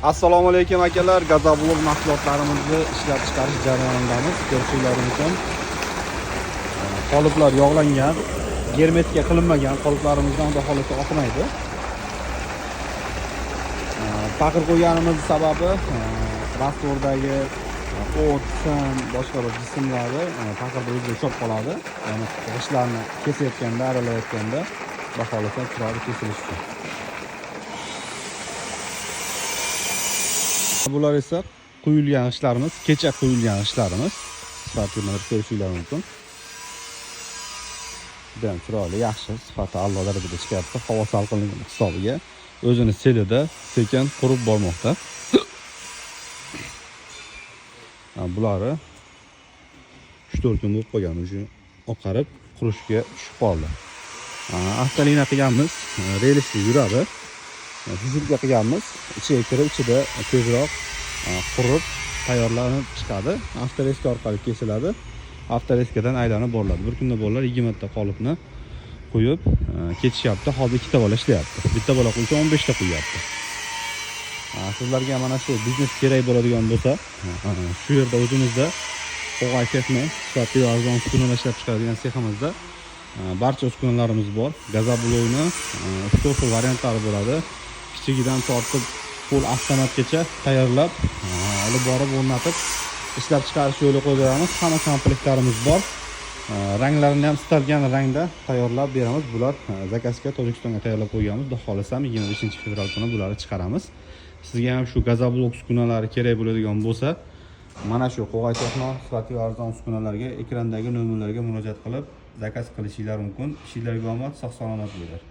Assalomu alaykum akalar, gazoblok mahsulotlarimizni ishlab chiqarish jarayonidamiz. Ko'rishingiz mumkin. Qoliplar yog'langan, germetika qilinmagan qoliplarimizdan xudo xohlasa oqmaydi. Paqir qo'yganimiz sababi rastvordagi o't, sim, boshqa bir jismlari paqirda o'zida ushlab qoladi. Ya'ni g'ishtlarni kesayotganda, aralayotganda xudo xohlasa chiroyli kesilishi uchun. Bular esa quyilgan g'ishtlarimiz, kecha quyilgan g'ishtlarimiz. Sifatini ko'rishingiz mumkin. Juda ham chiroyli, yaxshi, sifati a'lo darajada chiqyapti. Havo salqinligi hisobiga o'zini selida sekin qurib bormoqda. Bulari 3-4 kun bo'lib qolgan, уже oqarib qurishga tushib qoldi. Avtolina qilganmiz, relsli yuradi. Juzulga qilganmiz, ichiga kirib, ichida tezroq qurib tayyorlanib chiqadi. Avtoreska orqali kesiladi. Avtoreskadan aylanib boriladi. Bir kunda bolalar 20 ta qolipni qo'yib ketishyapti. Hozir ikkita bola ishlayapti. Bitta bola qo'ysa 15 ta qo'yyapti. Sizlarga mana shu biznes kerak bo'ladigan bo'lsa, shu yerda o'zimizda Qo'g'ay texno sifatli va arzon uskunalar ishlab chiqaradigan seximizda barcha uskunalarimiz bor. Gazoblokni 3-4 xil variantlari bo'ladi. Kichigidan tortib full avtomatgacha tayyorlab, olib borib o'rnatib ishlab chiqarish yo'li qo'yib beramiz. Hamma komplektlarimiz bor. Ranglarini ham istalgan rangda tayyorlab beramiz. Bular zakazga Tojikistonga tayyorlab qo'yganmiz. Xudo xohlasa 25-fevral kuni bularni chiqaramiz. Sizga ham shu gazoblok uskunalari kerak bo'ladigan bo'lsa, mana shu Qo'g'ay texno sifatli va arzon uskunalarga ekrandagi nomerlarga murojaat qilib zakaz qilishinglar mumkin. Ishinglarga omad, sog' salomat bo'linglar.